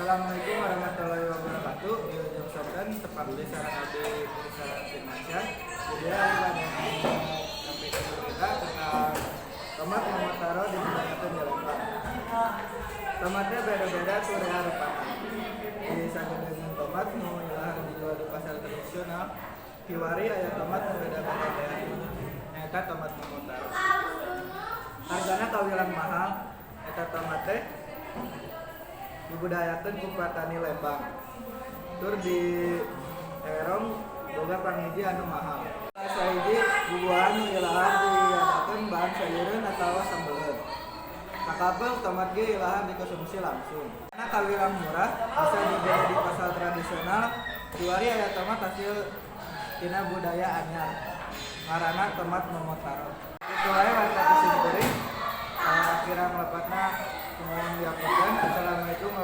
Assalamualaikum warahmatullahi wabarakatuh. Wilujeng sonten, tepang deui sareng abdi Mirsa Firmansyah. Jadi ari bade sampaikan berita tentang tomat Momotaro dibudidayakeun di Lembang. Tomatnya beda-beda tur rea rupana. Di sagedengeun tomat nu ilahan dijual di pasar tradisional, kiwari aya tomat nu beda-beda teh. Nyaeta tomat Momotaro. Hargana kawilang mahal, eta tomat teh dibudidayakeun ku petani Lembang. Tur di erong boga panghiji anu mahal. Sahiji bubuahan nu ilahan dijadikeun bahan sayureun atawa sambeleun. Kakabel tomat ge ilahan dikonsumsi langsung. Karena kawilang murah, bisa dibeli di pasar tradisional, kiwari aya tomat hasil tina budaya anyar. Ngaranna tomat Momotaro. Kitu wae warta ti sim kuring. Kirang lepatna mohon diapunten. Assalamualaikum.